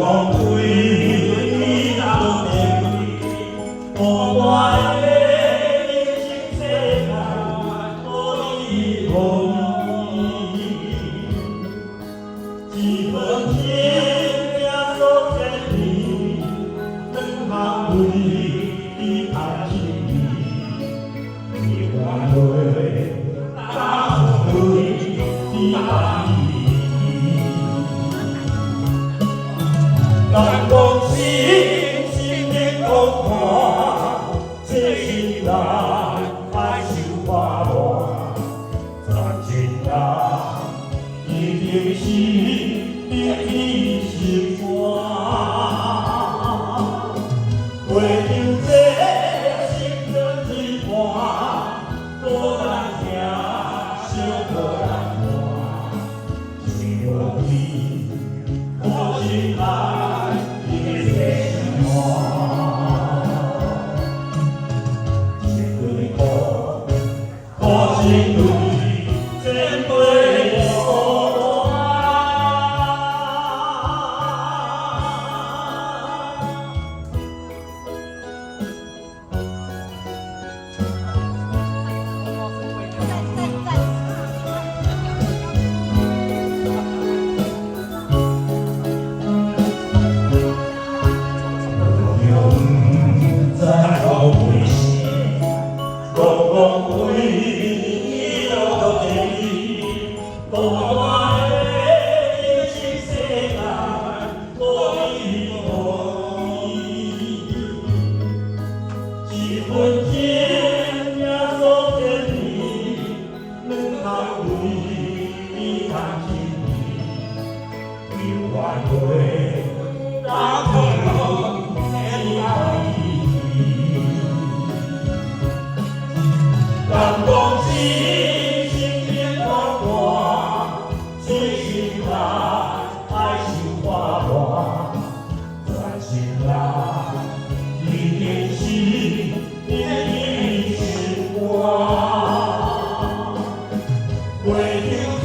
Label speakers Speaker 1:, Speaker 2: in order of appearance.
Speaker 1: 為你落地，孤單的人生世界，無依無依。一份情耶穌千里，兩行淚你通心意，流眼淚，打淚你愛意。人講心，心靈空看，這世人愛受折磨，全情人一定是你的心肝。為著這心肝一半，無人聽，惜無人看，一對苦情來的心肝。一對苦，苦情對，千杯孤單。毋知予幾時，戆戆為你落地，孤單的人生世界，無依無依。一份情耶穌千里，兩行淚你通心意，流眼淚，打淚你愛意。人講心，心靈空看，這世人愛受折磨，全心人一定是你的心肝。為著這